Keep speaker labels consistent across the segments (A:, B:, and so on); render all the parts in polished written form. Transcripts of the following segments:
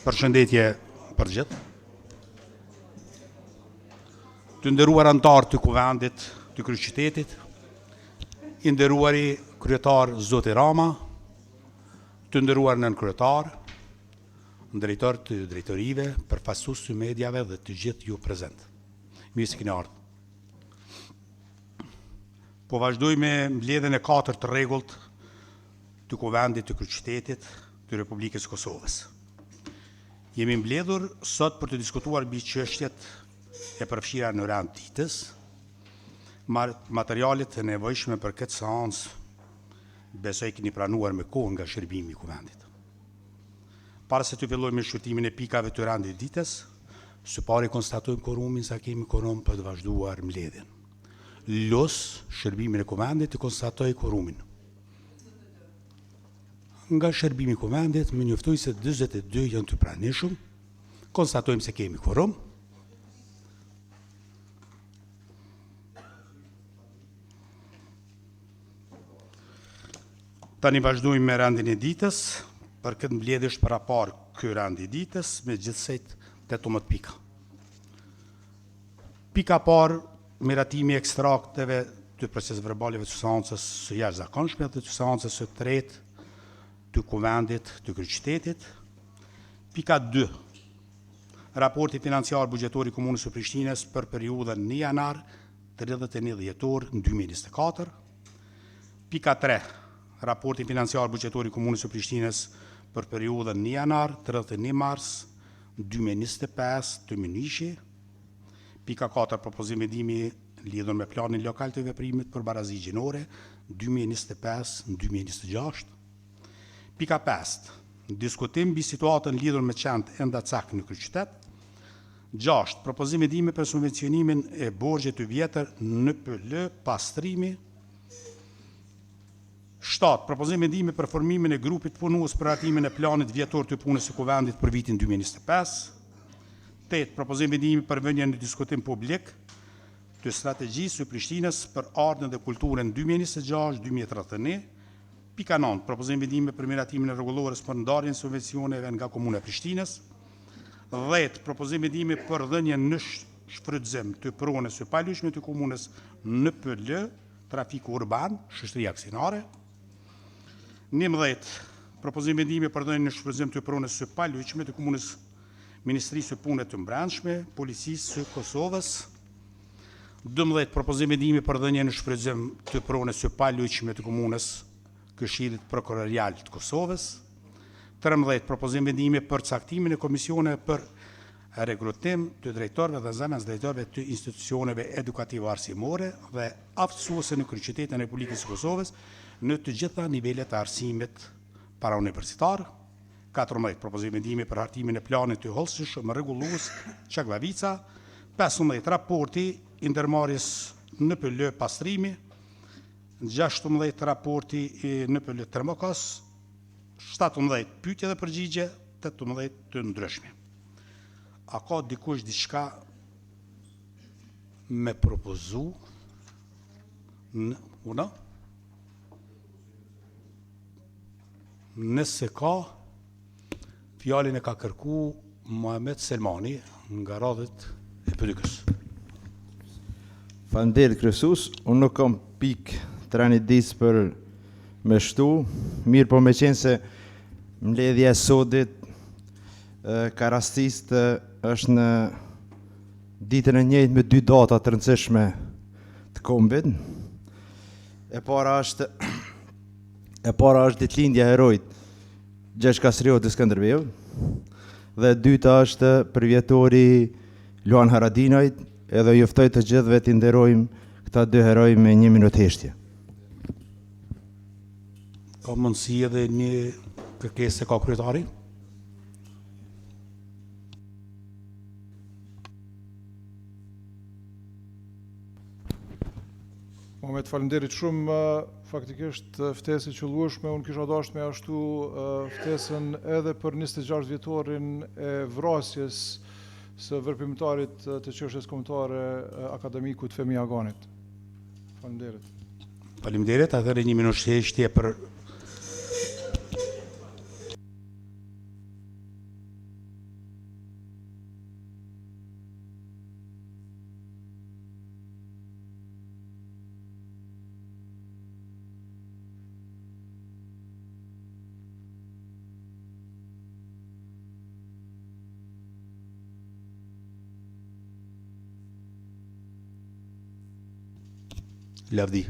A: Përshëndetje për të gjithë. Të nderuar anëtarë të Kuvendit të Kryeqytetit, i nderuari kryetar Zoti Rama, të nderuar nënkryetar, drejtor të drejtorive, përfaqësues të mediave dhe të gjithë ju prezent. Mirë se keni ardhur. Po vazhdojmë me mbledhjen e katërt të rregullt të Kuvendit të Kryeqytetit të Republikës së Kosovës. Jemi mbledhur sot për të diskutuar mbi çështjet e përfshira në rend ditës, materialet e nevojshme për këtë seancë besoj keni pranuar me kohë nga shërbimi i Kuvendit. Para se të fillojmë me shqyrtimin e pikave të rendit të ditës, së pari konstatojmë kuorumin sa kemi kuorum për të vazhduar mbledhjen. Lus shërbimin e Kuvendit të konstatojë kuorumin. Nga shërbimi i Kuvendit më njoftoi se 42 janë të pranishëm. Konstatojmë se kemi kuorum. Tani vazhdojmë me rendin e ditës. Për këtë mbledhje është paraparë ky rend i ditës me gjithsej 18 pika. Pika e parë, miratimi i ekstrakteve të procesverbaleve të seancës së jashtëzakonshme dhe të seancës së tretë të Kuvendit të Kryeqytetit. Pika 2, raporti financiar buxhetor i Komunës së Prishtinës për periudhën 1 janar 31 dhjetor 2024. Pika 3, raporti financiar buxhetor i Komunës së Prishtinës për periudhën 1 janar 31 mars 2025 të Mynishi. Pika 4, propozim vendimi lidhur me planin lokal të veprimit për barazi gjinore 2025-2026. Pika 5, diskutim mbi situatën lidhur me qentë endacak në kryeqytet. 6, propozim vendimi për subvencionimin e borxhit të vjetër NPL pastrimi. 7. Propozim vendimi për formimin e grupit punues për hartimin e planit vjetor të punës së Kuvendit për vitin 2025. 8. Propozim vendimi për vënien në diskutim publik të strategjisë së Prishtinës për artin dhe kulturën 2026-2031. Pika 9. Propozim vendimi për miratimin e rregullores për ndarjen e subvencioneve nga Komuna e Prishtinës. 10. Propozim vendimi për dhënien në shfrytëzim të pronës së paluajtshme të komunës NPL, trafiku urban, shoqëria aksionare. 11. Propozim vendimi për dhënien në shfrytëzim të pronës së paluajtshme të komunës Ministrisë së Punëve të Brendshme, Policisë së Kosovës. 12. Propozim vendimi për dhënien në shfrytëzim të pronës së paluajtshme të komunës Këshillit Prokurorial të Kosovës. 13. Propozim vendimi për caktimin e komisioneve për rekrutim të drejtorëve dhe zëvendësdrejtorëve të institucioneve edukativo-arsimore dhe aftësuese në kryeqytetin e Republikës së Kosovës në të gjitha nivelet e arsimit parauniversitar. 14. Propozim vendimi për hartimin e planit të hollësishëm rregullues Çagllavica. 15. Raporti i ndërmarrjes NPL Pastrimi. 16. Raporti i NPL Termokos. 17. Pyetje dhe përgjigje. 18. Të ndryshme. A ka dikush diçka me propozu? Në, una? Nëse ka, fjalën e ka kërku Muhamet Selmani nga radhët e PDK-së.
B: Faleminderit kryesues, unë nuk kam pikë të rendit ditës për me shtu, mirë po me qenë se mbledhja e sodit e, ka rastis të është në ditën e njëjtë me dy data të rëndësishme të kombit. E para është e para është ditëlindja e heroit Gjergj Kastrioti Skënderbeu dhe e dyta është përvjetori Luan Haradinajt, edhe ju ftoj të gjithëve të nderojmë këta dy heroj me një minutë heshtje.
A: Ka mundësi edhe një kërkesë se ka kryetari?
C: Muhamet, faleminderit shumë. Faktikisht ftesë e qëllueshme, unë kisha dashur me ashtu ftesën edhe për 26 vjetorin e vrasjes së veprimtarit të çështjes kombëtare akademikut Fehmi Aganit. Faleminderit.
A: Faleminderit, atëherë një minutë heshtje për. Lavdi.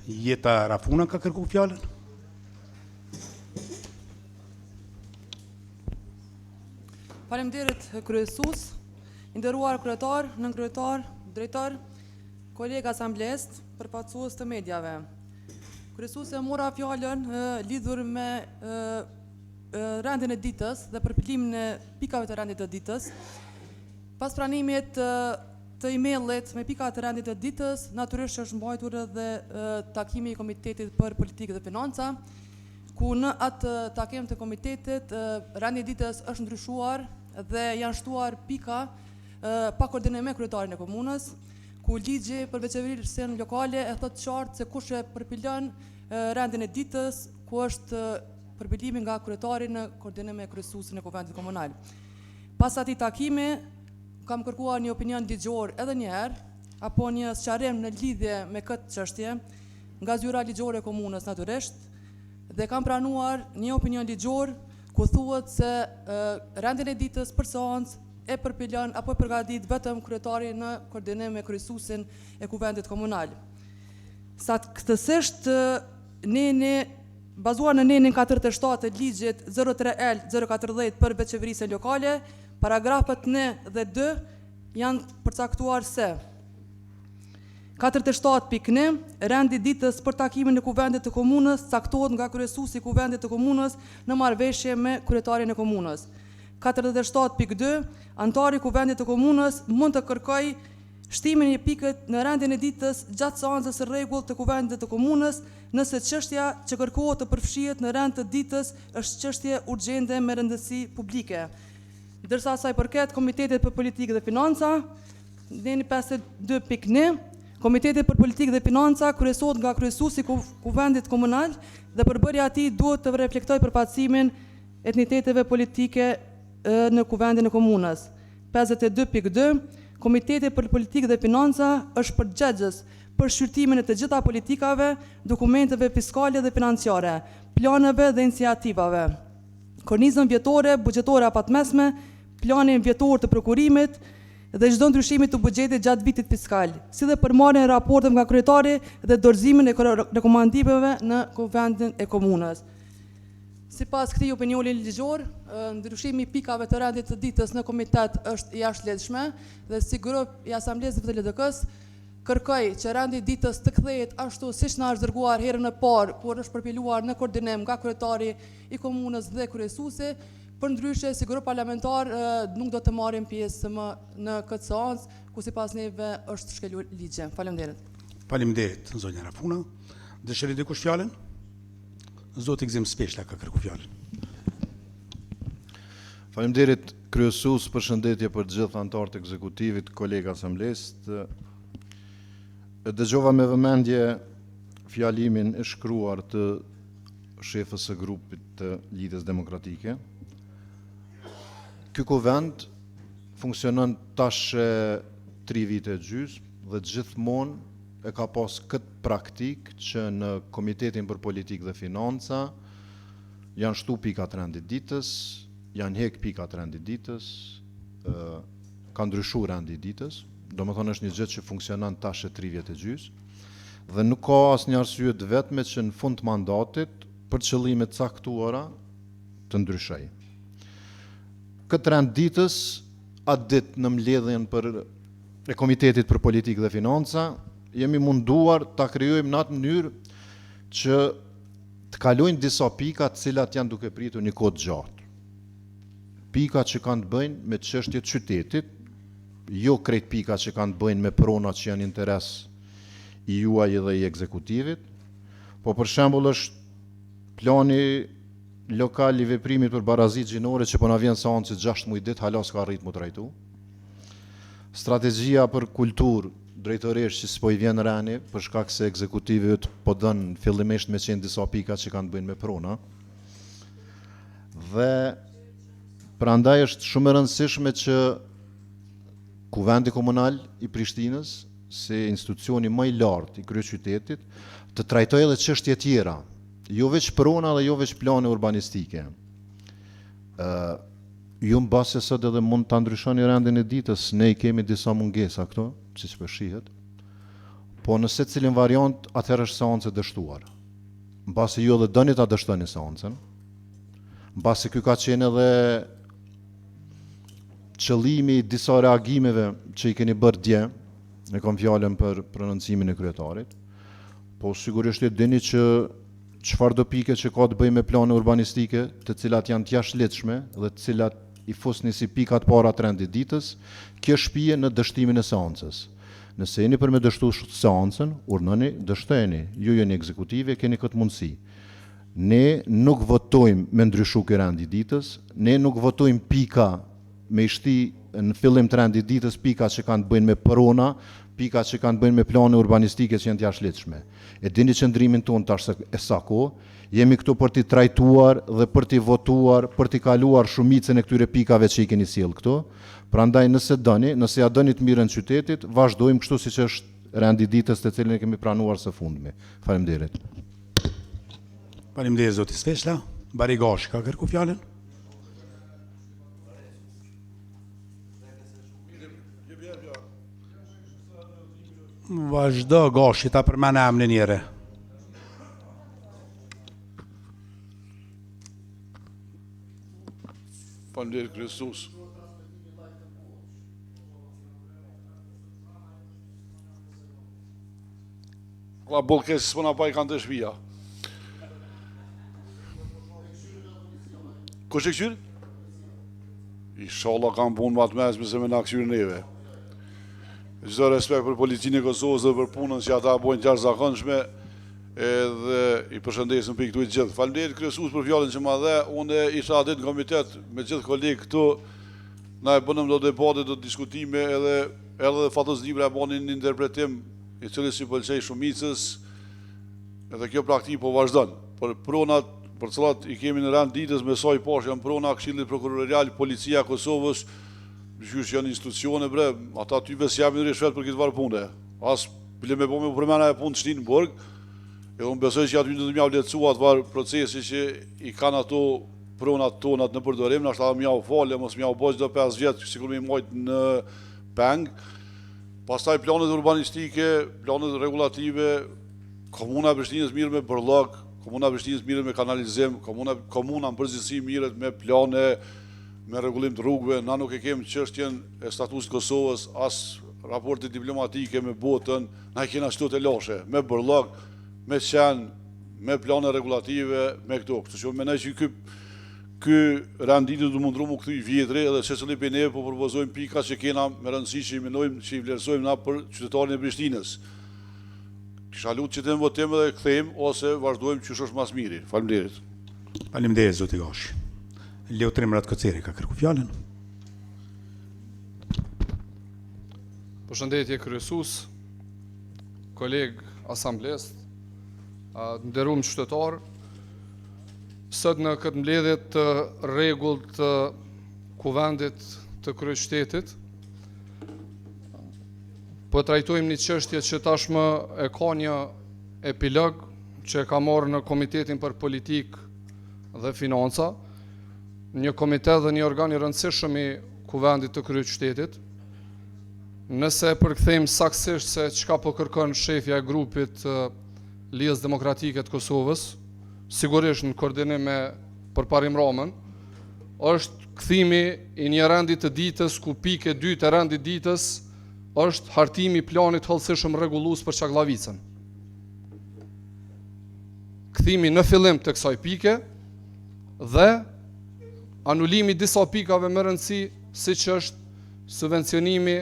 A: Jeta Rafuna ka kërku fjalën.
D: Faleminderit kryesues, I nderuar kryetar, nënkryetar, drejtor, kolegë asamblist, përfaqësues të mediave. Kryesues e mora fjalën lidhur me rendin e ditës dhe përpilimin e pikave të rendit të ditës. Pas pranimit të emailit me pikat e rendit të ditës, natyrisht që është mbajtur edhe takimi i Komitetit për Politikë dhe Financa, ku në atë takim të komitetit rendi i ditës është ndryshuar dhe janë shtuar pika pa koordinim me kryetarin e komunës, ku ligji për vetëqeverisjen lokale e thotë qartë se kush e përpilon rendin e ditës, ku është përpilimi nga kryetari në koordinim me kryesuesin e Kuvendit Komunal. Pas atij takimi kam kërkuar një opinion ligjor edhe një herë, apo një sqarim në lidhje me këtë çështje nga zyra ligjore e komunës natyrisht dhe kam pranuar një opinion ligjor ku thuhet se rendin e ditës për seancë e përpilon apo e përgatit vetëm kryetari në koordinim me kryesuesin e Kuvendit Komunal. Saktësisht neni bazuar në nenin 47 të ligjit 03L 040 për vetëqeverisjen lokale, paragrafët 1 dhe 2 janë përcaktuar se 47.1 Rendi i ditës për takimin e Kuvendit të Komunës caktohet nga kryesuesi i Kuvendit të Komunës në marrëveshje me kryetarin e komunës. 47.2 Anëtari i Kuvendit të Komunës mund të kërkojë shtimin e një pike në rendin e ditës gjatë seancës së rregullt të Kuvendit të Komunës, nëse çështja që kërkohet të përfshihet në rend të ditës është çështje urgjente me rëndësi publike. Ndërsa sa i përket Komitetit për Politikë dhe Financa, neni 52.1, Komiteti për Politikë dhe Financa kryesohet nga kryesuesi i Kuvendit Komunal dhe përbërja e tij duhet të reflektojë përfaqësimin e etniteteve politike në Kuvendin e Komunës. 52.2 Komiteti për Politikë dhe Financa është përgjegjës për shqyrtimin e të gjitha politikave, dokumenteve fiskale dhe financiare, planeve dhe iniciativave, kornizën vjetore, buxhetore afatmesme, planin vjetor të prokurimit dhe çdo ndryshimi të buxhetit gjatë vitit fiskal, si dhe për marrjen e raporteve nga kryetari dhe dorëzimin e rekomandimeve në Kuvendin e Komunës. Sipas këtij opinioni ligjor, ndryshimi i pikave të rendit të ditës në komitet është i jashtëligjshme dhe si grup i Asamblesë të LDK-së kërkoj që rendi i ditës të kthehet ashtu siç na është dërguar herën e parë, kur është përpiluar në koordinim nga kryetari i komunës dhe kryesuesi, përndryshe si grup parlamentar nuk do të marrim pjesë më në këtë seancë, ku sipas neve është shkelur ligji. Faleminderit.
A: Faleminderit, zonja Rafuna. Dëshiron dikush fjalën? Zoti Gëzim Sveçla ka kërkuar fjalën.
E: Faleminderit kryesues, përshëndetje për të gjithë anëtarët e ekzekutivit, kolegë asamblist. E dëgjova me vëmendje fjalimin e shkruar të shefës së grupit të Lidhjes Demokratike. Ky kuvend funksionon tash 3 vite e gjysmë dhe gjithmonë e ka pas këtë praktikë që në Komitetin për Politikë dhe Financa janë shtu pika të rendit ditës, janë hek pika të rendit ditës, ka ndryshu rendi i ditës, domethonë është një gjë që funksionon tash e 3 vjet e gjysmë, dhe nuk ka asnjë arsye të vetme që në fund të mandatit për qëllime të caktuara të ndryshoj. Këtë rend ditës, atë ditë në mbledhjen për e Komitetit për Politikë dhe Financa, jemi munduar ta krijojmë në atë mënyrë që të kalojnë disa pika të cilat janë duke pritur një kohë të gjatë. Pika që kanë të bëjnë me çështje të qytetit, jo krejt pika që kanë të bëjnë me prona që janë interes i juaj edhe i ekzekutivit, po për shembull është plani lokal i veprimit për barazi gjinore që po na vjen seancë 6 muaj ditë hala s'ka arrit mu trajtu. Strategjia për kulturë drejtoresh që s'po i vjen reni për shkak se ekzekutivi yt po don fillimisht me qenë disa pika që kanë të bëjnë me prona. Dhe prandaj është shumë e rëndësishme që Kuvendi Komunal i Prishtinës, si institucioni më i lartë i kryeqytetit, të trajtojë edhe çështje tjera, jo veç prona dhe jo veç plane urbanistike. Ë. Ju mbase sot edhe mund ta ndryshoni rendin e ditës, ne i kemi disa mungesa këtu, siç po shihet. Po në secilin variant atëherë është seancë e dështuar. Mbase ju edhe doni ta dështoni seancën. Mbase ky ka qenë edhe qëllimi i disa reagimeve që i keni bërë dje, e kam fjalën për prononcimin e kryetarit. Po sigurisht e dini që çfarëdo pike që ka të bëjë me plane urbanistike, të cilat janë të jashtëligjshme dhe të cilat i fusni si pika të para të rendit ditës, kjo shpie në dështimin e seancës. Nëse jeni për me dështu seancën, urdhnoni, dështojeni. Ju jeni ekzekutive, keni këtë mundësi. Ne nuk votojmë me ndryshu ky rendi ditës, ne nuk votojmë pika me i shti në fillim të rendit ditës pika që kanë të bëjnë me prona, pika që kanë të bëjnë me plane urbanistike që janë të jashtëligjshme. E dini qëndrimin tonë tash e sa kohë, jemi këtu për t'i trajtuar dhe për t'i votuar, për t'i kaluar shumicën e këtyre pikave që i keni sjellë këtu. Prandaj nëse doni, nëse ja doni të mirën qytetit, vazhdojmë kështu siç është rendi ditës të cilin e kemi pranuar së fundmi. Faleminderit.
A: Faleminderit zoti Sveçla. Bari Gashi ka kërku fjalën. Vazhdo Gashi ta përmend emrin një herë.
F: Faleminderit kryesues. Valla boll keq s'po na pajkan te shpia. Kush e kqyr? Ishalla kanë punë ma të mençme se me na kqyr neve. Çdo respekt për policinë e Kosovës dhe për punën që ata bojnë të jashtëzakonshme edhe i përshëndesim prej këtu të gjithë. Faleminderit kryesues për fjalën që ma dhe. Unë isha atë ditë në komitet me gjithë kolegë këtu. Na e bënëm do debate, do diskutime edhe edhe Fatos Dibra e bani një interpretim i cili s'i pëlqej shumicës, edhe kjo praktikë po vazhdon. Por pronat për cilat i kemi në rend ditës me sa i pash janë prona Këshillit Prokurorial, Policia e Kosovës, qysh janë institucione bre, ata ty be s'japin ryshfet për këtë farë pune. As bile me bo me u përmend ajo punë t'shtin në burg. Edhe unë besoj që aty do të m'jau lehtësu atë farë procesi që i kanë ato pronat tonat në përdorim, nashta edhe m'jau falë, mos m'jau bo çdo 5 vjet, sikur me i majt në peng. Pastaj planet urbanistike, planet rregullative, Komuna e Prishtinës mirret me bërllok, Komuna e Prishtinës mirret me kanalizim, komuna, komuna në përgjithësi mirret me plane, me rregullim të rrugëve, na nuk e kemi çështjen e statusit të Kosovës, as raportet diplomatike me botën, na i kena qëto telashe, me bërllok, me qen, me plane rregullative, me këto. Kështu që mendoj që ky Ky rend dite do m'u ndrru m'u kthy i vjetri edhe secili prej neve po propozojmë pika që kena me rëndësi që i menojmë që i vlerësojmë na për qytetarin e Prishtinës. Kisha lutë që të në votim edhe kthejmë ose vazhdojmë qysh është ma s'miri. Faleminderit.
A: Faleminderit zoti Gashi. Leutrim Ratkoceri ka kërku fjalën.
G: Përshëndetje kryesues, kolegë asamblist, të nderuam qytetarë, Sot në këtë mbledhje të rregullt të Kuvendit të Kryeqytetit, po trajtojmë një çështje që tashmë e ka një epilog që e ka marrë në Komitetin për Politikë dhe Financa, një komitet dhe një organ i rëndësishëm i Kuvendit të Kryeqytetit. Nëse e përkthejmë saktësisht se çka po kërkon shefja e grupit të Lidhjes Demokratike të Kosovës, sigurisht në koordinim me Përparim Ramën, është kthimi i një rendi të ditës ku pikë e dytë e rendit ditës është hartimi i planit hollësishëm rregullues për Çagllavicën. Kthimi në fillim të kësaj pike dhe anulimi i disa pikave me rëndësi siç është subvencionimi.